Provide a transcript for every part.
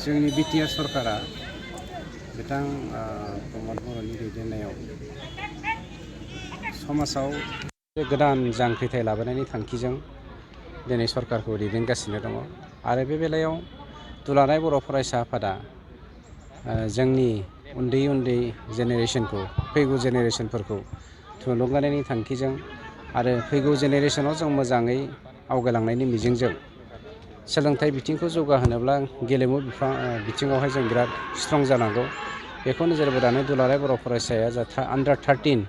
जोंनि Btr सरकारा बिथां प्रमद बर'नि दैदेननायाव समाजाव गोदान जांख्रिथाय लाबोनायनि थांखिजों दिनै सरकारखौ दैदेनगासिनो दङ आरो बे बेलायाव दुलाराय बर' फरायसा आफादा जोंनि उन्दै उन्दै जेनेरेसनखौ फैगौ जेनेरेसनफोरखौ थुलुंगानायनि थांखिजों आरो फैगौ जेनेरेसनाव जों मोजाङै आवगायलांनायनि मिजिंजों सोलोंथाइ बिथिंखौ जौगाहोनोब्ला गेलेमु बिथिङावहाय जों बिराद स्ट्रं जानांगौ बेखौ नोजोर बोनानै दुलाराय बर' फरायसाया जा आन्डार 13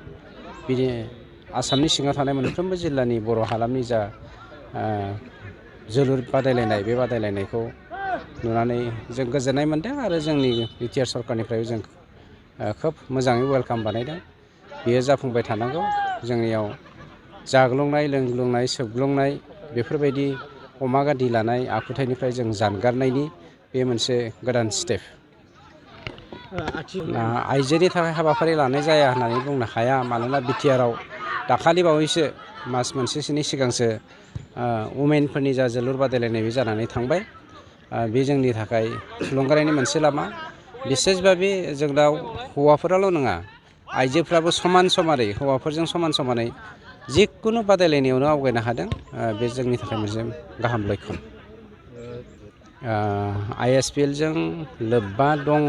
बिदि आसामनि सिङाव थानाय मोनफ्रोमबो जिल्लानि बर' हालामनि जा जोलुर बादायलायनाय बे बादायलायनायखौ नुनानै जों गोजोननाय मोन्दों आरो जोंनि Btr सरकारनिफ्राय जों खोब मोजाङै वेलकाम बानायदों। बेयो जाफुंबाय थानांगौ। जोंनियाव जाग्लुंनाय लोंग्लुंनाय सोबग्लुंनाय बेफोरबायदि अमा गादि लानाय आखुथायनिफ्राय जों जानगारनायनि बे मोनसे गोदान स्टेप। आइजोनि थाखाय हाबाफारि लानाय जाया होननानै बुंनो हाया मानोना Btr दाखालि बावैसो मास मोनसेसोनि सिगांसो वुमेनफोरनि जा जोलुर बादायलायनाय बे जानानै थांबाय। बे जोंनि थाखाय थुलुंगानायनि मोनसे लामा। बिसेसबा बे जोंनाव हौवाफोराल' नङा आइजोफ्राबो समान समानै हौवाफोरजों समान समानै जिखुनु बादायलायनायावनो आवगायनो हादों। बे जोंनि थाखाय मोनसे गाहाम लैखोन। ISPL जों लोब्बा दं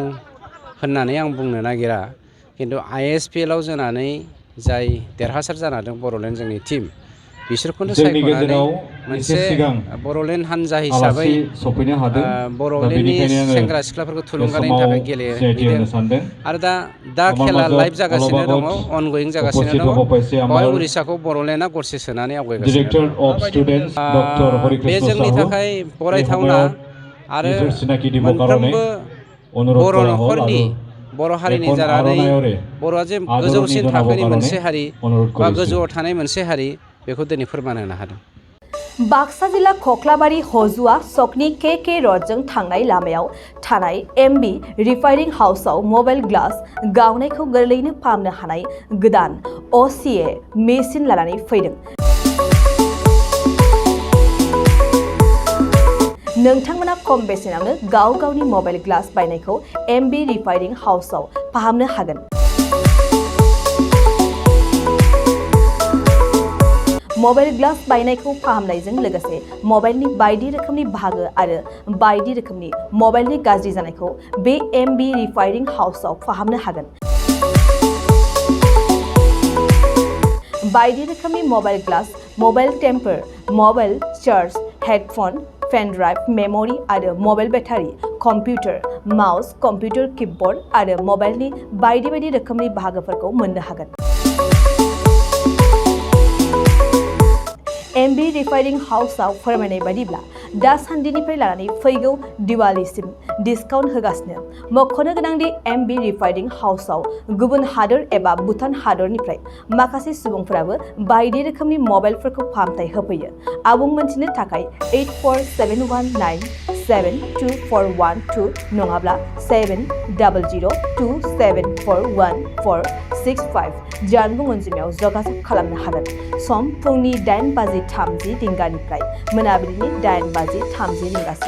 होननानै आं बुंनो नागिरा खिन्थु ISPL आव जानानै जाय देरहासार जानानै बर'लेण्ड जोंनि टीम बिसोरखौनो सायख'नानै मोनसे बर'लेण्ड हानजा हिसाबै बर'लेण्डनि सेंग्रा सिख्लाफोरखौ थुलुंगानायनि थाखाय गेलेहैदों आरो दा खेला लाइभ जागासिनो दङ अनगयिं जागासिनो दङ। बेवहाय उरिष्याखौ बर'लेण्डआ गरसे सोनानै आवगायगासिनो दङ। बे जोंनि थाखाय बरायथावना आरो मोनफ्रोमबो बर' न'खरनि बर' हारिनि जानानै बर'आ जे गोजौसिन थाखोनि मोनसे हारि बा गोजौआव थानाय मोनसे हारि बेखौ दिनै फोरमान होनो हादों। बाक्सा जिल्ला खख्लाबारि हजुआ सकनि KK रडजों थांनाय लामायाव थानाय MB रिफाइनिं हाउसआव मबाइल ग्लास गावनायखौ गोरलैयैनो फाहामनो हानाय गोदान OCA मेसिन लानानै फैदों। नोंथांमोना खम बेसेनावनो गावनि मबाइल ग्लास बायनायखौ MB रिफाइनिं हाउसआव फाहामनो हागोन। मबाइल ग्लास बायनायखौ फाहामनायजों लोगोसे मबाइलनि बायदि रोखोमनि बाहागो आरो बायदि रोखोमनि मबाइलनि गाज्रि जानायखौ बे MB रिफाइनिं हाउसआव फाहामनो हागोन। बायदि रोखोमनि mobile glass, mobile temper, mobile charge, headphone, pen drive, memory आरो mobile battery, computer, mouse, computer keyboard आरो मबाइलनि बायदि रोखोमनि बाहागोफोरखौ मोननो हागोन। MB रिफाइनिं हाउसआव फोरमायनाय बायदिब्ला दासान्दिनिफ्राय लानानै फैगौ दिवालीसिम डिसकाउन्ट होगासिनो। मख'नो गोनांदि MB रिफाइनिं हाउसआव गुबुन हादोर एबा भुटान हादरनिफ्राय माखासे सुबुंफोराबो बायदि रोखोमनि मबाइलफोरखौ फाहामथाय होफैयो। आबुं मोनथिनो थाखाय 8471972412 नङाब्ला 7002741465 जानबुं अनजिमायाव जगाजग खालामनो हागोन। सम फुंनि 8:30 रिंगानिफ्राय मोनाबिलिनि 8:30 रिंगासिम।